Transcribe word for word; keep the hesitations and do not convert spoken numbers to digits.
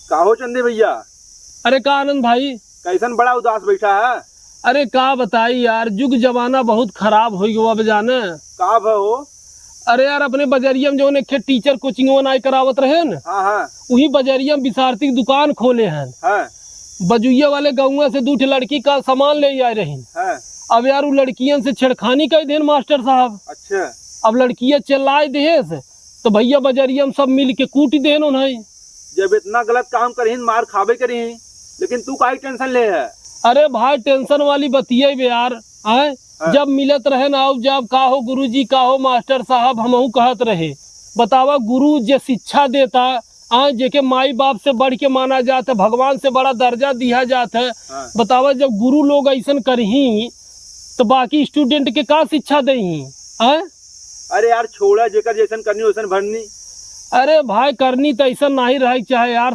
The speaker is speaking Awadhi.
का हो चंदे भइया? अरे का आनंद भाई? कइसन बड़ा उदास बइठा है? अरे का बताई यार, जुग जमाना बहुत खराब होइ गवा बे जाने। का भ हो? अरे यार, अपने बजरिया में जौन एक ठे teacher coaching वनाई करावत रहेन, हाँ, हाँ। उही बजरिया में बिसारती की दुकान खोले हन। हाँ। बजुइया वाले गउँवा से दू ठे लड़की का सामान लेइ आए रहिन। हाँ। अब यार, उ लड़कियन से छेड़खानी कइ देन मास्टर साहब। अच्छा। अब लड़किया चिल्लाइ देहेस, तो भइया बजरिया में सब मिल के कूटि देन उन्हें। जब इतना गलत काम करिहिन, मार खाबे करिहिन, लेकिन तू काहे tension ले है? अरे भाई, tension वाली बतिये बे यार, आय? हाँ। जब मिलत रहेन, आउ जब का हो गुरुजी, का हो मास्टर साहब, हमहू कहत रहे। बतावा, गुरु जे शिक्षा देता, आय, जेके माई बाप से बढ़ के माना जात है, भगवान से बड़ा दर्जा दिया जात है। हाँ। बतावा, जब गुरु लोग अइसन करिहीं, तो बाकी student के का शिक्षा देहीं? आय? अरे यार, छोड़ा, जेकर जइसन करनी, वइसन भरनी। अरे भाई, करनी त अइसन नाहीं रहे के चाहे यार,